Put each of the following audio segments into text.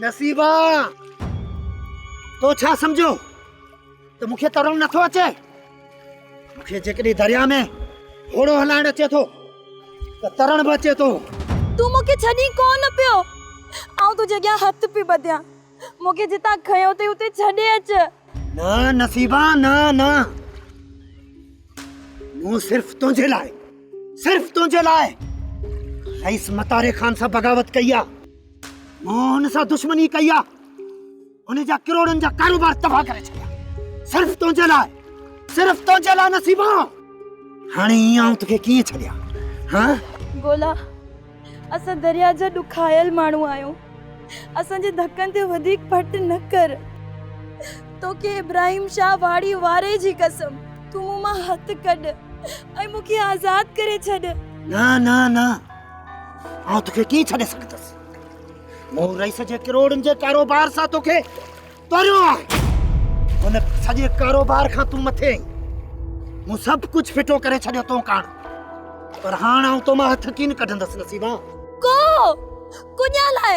نصيبا! تو ڇا سمجهيو ته مون کي ترڻ نٿو اچي؟ مون کي جيڪڏهن درياء ۾ گهوڙو هلائڻ اچي ٿو ته ترڻ به اچي ٿو. تون مون کي ڇڏين ڪو نه پيو. آئون تنهنجي اڳيان هٿ پئي ٻڌيان. مون کي جتان کنيو اٿئي اتي ڇڏي اچ. نه نصيبا نه نه. مون صرف تنهنجي لاء صرف تنهنجي لاء رئيس متاري خان سان بغاوت ڪئي آ. مون هن سان دشمني ڪئي آ. هن جا ڪروڙن جا ڪاروبار تباهه ڪري ڇڏيا. صرف تنهنجي لاء صرف تنهنجي لاء نصيبا. هاڻي ائين آئون توکي ڪيئن ڇڏيان ها؟ گولا اسان درياء جا ڏکايل ماڻهو آهيون. اسان جي ڌڪن تي وڌيڪ ڦٽ نه ڪر. توکي ابراهيم شاهه واڙي واري جي قسم تون مون مان هٿ ڪڍ ۽ مون کي آزاد ڪري ڇڏ. نه نه نه آئون توکي ڪيئن ڇڏي سگهندس. مون رئيس جي ڪروڙن جي ڪاروبار سان توکي توريو آهي. ان سڄي ڪاروبار کان تون مٿي آهين. مون سڀ ڪجهه ڦٽو ڪري ڇڏيو تو ڪاڻ. پر هاڻ آئون تو مان هٿ ڪين ڪڍندس نصيبان. ڪو ڪڃا لاء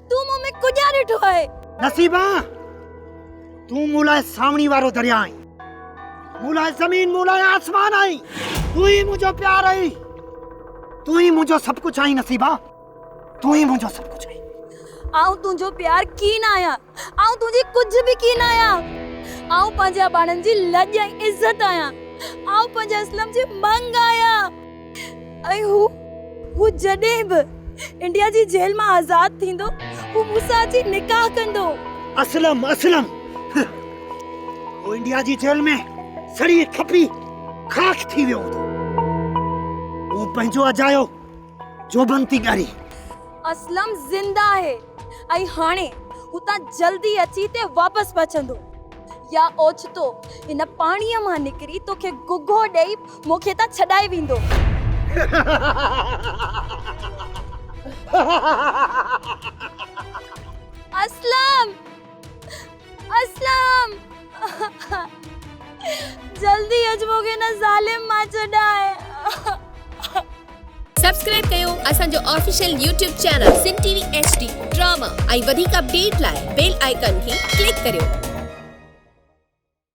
تون مون ۾ ڪڃا ڏٺو آهي. نصيبان تون مون لاء سانوڻي وارو درياء آهين. مون لاء زمين مون لاء آسمان آهين. تون ئي منهنجو پيار آهين. تون ئي منهنجو سڀ ڪجهه آهين نصيبان. تون ئي منهنجو سڀ ڪجهه آهين. آئون تنهنجو پيار ڪين آهيان. آئون تنهنجي ڪجهه به ڪين آهيان. آئون پنهنجي اباڻن جي لڄ ۽ عزت آهيان. آئون پنهنجي اسلم جي مڱ آهيان. ۽ هو هو جڏهن به انڊيا جي جيل مان آزاد ٿيندو هو مون سان اچي نڪاح ڪندو. اسلم اسلم هو انڊيا جي جيل ۾ سڙي کپي خاڪ ٿي ويو هوندو. هو پنهنجو اجايو جوڀن ٿي ڳاري. اسلم زنده آهي ۽ هاڻي هتان جلدي اچي هتي واپس پهچندو يا اوچتو هن پاڻيء مان نڪري توکي گگهو ڏئي مون کي هتان ڇڏائي ويندو. اسلم! اسلم! جلدي اچ مون کي هن ظالم مان ڇڏاء. سبسڪرائب ڪيو اسان جو official YouTube channel Sindh T V H D drama ۽ وڌيڪ اپڊيٽ لاء بيل آئيڪان کي ڪلڪ ڪريو.